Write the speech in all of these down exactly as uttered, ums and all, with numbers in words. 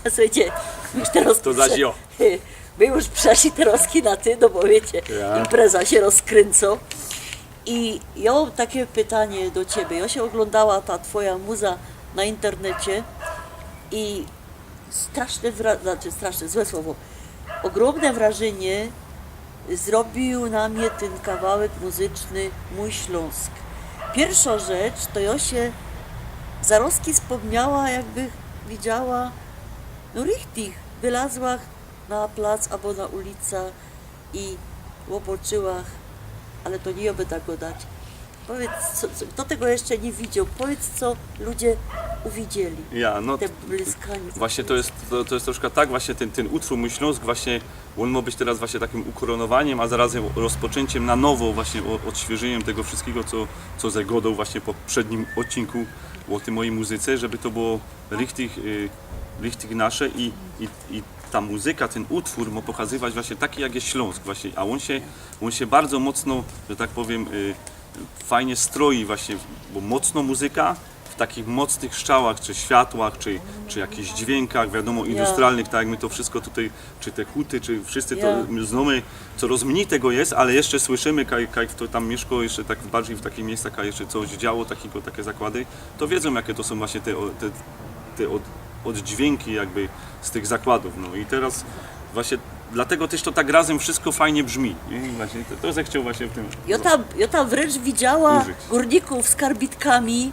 Słuchejcie, już terŏz... To zaś jo. My już przeszli terŏz na ty, no bo wiycie, Ja. Impreza sie rozkrynco. I jo mōm take pytanie do ciebie. Jo sie ôglōndała ta twoja muza na internecie i straszne wra... znaczy straszne, złe słowo. Ôgrōmne wrażynie zrobiōł na mie tyn kawałek muzyczny Mōj Ślōnsk. Piyrwszŏ rzecz, to jo sie zarozki spōmniała, jakbych widziała, no, richtig, wylazła na plac abo na ulica i ôboczyła, ale to niy jo by tak godać. Powiedz, co, co, kto tego jeszcze nie widział, powiedz, co ludzie uwidzieli. Ja, no Te błyskanie. właśnie to jest, to, to jest troszkę tak, właśnie ten, ten utwór Mōj Ślōnsk, właśnie ôn mŏ być terŏz właśnie takim ukoronowaniem, a zarazem rozpoczynkiem na nowo, właśnie ô- ôdświeżyniym tego wszystkigo, co, co żech godoł właśnie w poprzednim ôdcinku ô tyj mojij muzyce, żeby to było richtig, y, richtig nasze i, i, i ta muzyka, ten utwór mŏ pokazywać właśnie taki, jak jest Ślōnsk właśnie, a ôn sie, ôn sie bardzo mocno, że tak powiym, y, fajnie stroi właśnie, bo mocno muzyka w takich mocnych strzałach, czy światłach, czy, czy jakichś dźwiękach, wiadomo, industrialnych, tak jak my to wszystko tutaj, czy te huty, czy wszyscy to Ja. znōmy, coraz mnij tego jest, ale jeszcze słyszymy, kaj, kaj kto tam miyszko, jeszcze tak bardziej w takich miejscach, kaj jeszcze coś działo, takiego, takie zakłady, to wiedzōm, jakie to sōm właśnie te, ô- te, te od, oddźwięki jakby z tych zakładōw. No i terŏz właśnie dlatego tyż to tak razym wszystko fajnie brzmi. I właśnie to, to żech chciał właśnie w tym... Jo tam, jo tam wryncz widziała Użyć. gōrnikōw z karbitkami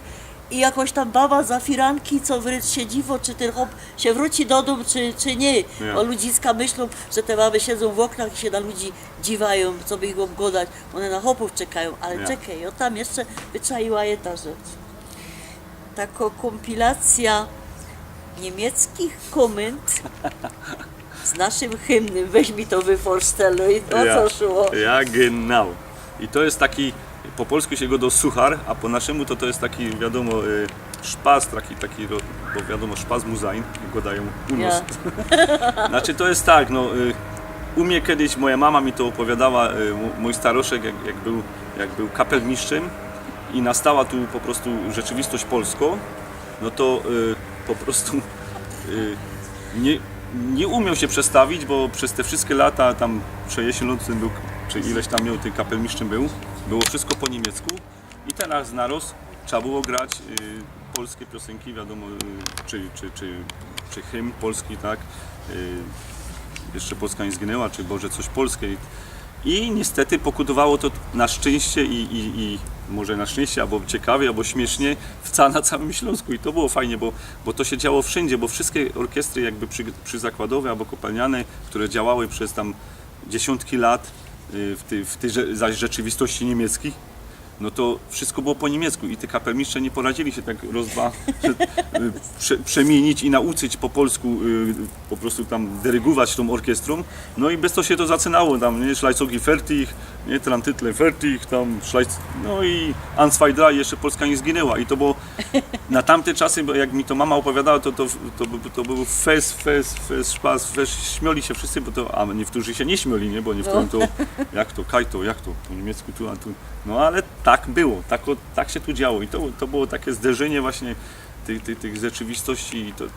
i jakoś tam baba za firanki, co wryncz sie dziwo, czy tyn chop sie wrōci do dōm, czy, czy niy. Ja. Bo ludziska myślōm, że te baby siedzōm w ôknach i sie na ludzi dziwajōm, co by ich mōm godać. Ône na chopōw czekajōm, ale Ja. czekej, jo tam jeszcze wyczaiła jedna rzecz. Takŏ kōmpilacyjŏ niymiecki kōmynt z naszym hymnym. Weź mi to wyforsceluj, ô co szło? Ja, genau. I to jest taki, po polsku sie godo suchar, a po naszemu to, to jest taki, wiadomo, y, szpas, taki, taki, ro- bo wiadomo, szpas muzain, godajōm u nos. Ja. Znaczy to jest tak, no, y, u mie kejś moja mama mi to ôpowiadała, y, mō- mōj staroszek, jak, jak, bōł, jak bōł kapelmiszczym i nastała tu po prostu rzeczywistość polsko, no to y, po prostu y, nie, nie umioł sie przestawić, bo przez te wszystkie lata, tam przejesielōncym bōł, czy ileś tam mioł, tym kapelmiszczym bōł, było wszystko po niymiecku i terŏz naroz trzeba było grać y, polskie piosynki, wiadomo, y, czy, czy, czy, czy hymn polski, tak, y, Jeszcze Polska nie zginęła, czy Boże coś Polskie. I niestety pokutowało to na szczęście i, i, i może na szczęście, albo ciekawie, albo śmiesznie, w ca- na całym Śląsku. I to było fajnie, bo, bo to się działo wszędzie, bo wszystkie orkiestry jakby przy, przyzakładowe albo kopalniane, które działały przez tam dziesiątki lat y, w tej, w tej rze- zaś rzeczywistości niemieckiej, no to wszystko było po niemiecku i te kapelmistrze nie poradzili się tak roz dwa y, prze, przemienić i nauczyć po polsku y, po prostu tam dyrygować tą orkiestrą. No i bez to się to zaczynało tam, nie? Szlajcogi fertig, nie? Tramtytle fertig, tam szlajc... No i Eins, zwei, drei, Jeszcze Polska nie zginęła. I to było na tamte czasy, bo jak mi to mama opowiadała, to, to, to, był- to był fest, fest, fest, szpas, fest, śmiali się wszyscy, bo to, a niektórzy się nie śmiali, nie? Bo niektórym to, jak to, kaj to, jak to, po niemiecku tu, a tu. No ale tak było, tak, o- tak się tu działo i to, to było takie zderzenie właśnie tych, tych, tych rzeczywistości i to, to,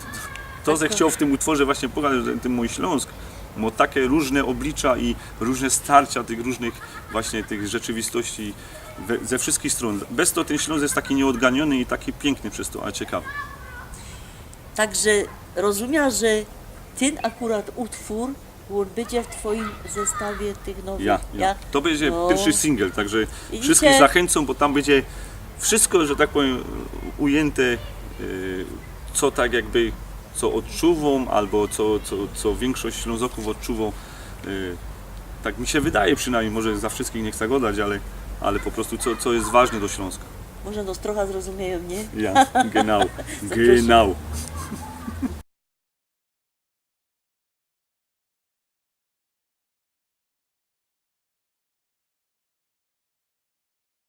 to że chciał w tym utworze właśnie pokazać, że ten mój Śląsk ma takie różne oblicza i różne starcia tych różnych właśnie tych rzeczywistości we, ze wszystkich stron. Bez to ten Śląsk jest taki nieodganiony i taki piękny przez to, a ciekawy. Także rozumiem, że ten akurat utwór, on będzie w twoim zestawie tych nowych. Ja, ja. To będzie No. Pierwszy singiel, także Widzicie? Wszystkich zachęcam, bo tam będzie wszystko, że tak powiem, ujęte, y, co tak jakby, co odczuwam, albo co, co, co większość Ślązoków odczuwa. Y, tak mi się wydaje przynajmniej, może za wszystkich nie chcę godać, ale, ale po prostu co, co jest ważne do Śląska. Może nos trochę zrozumieją, nie? Ja, genau, genau.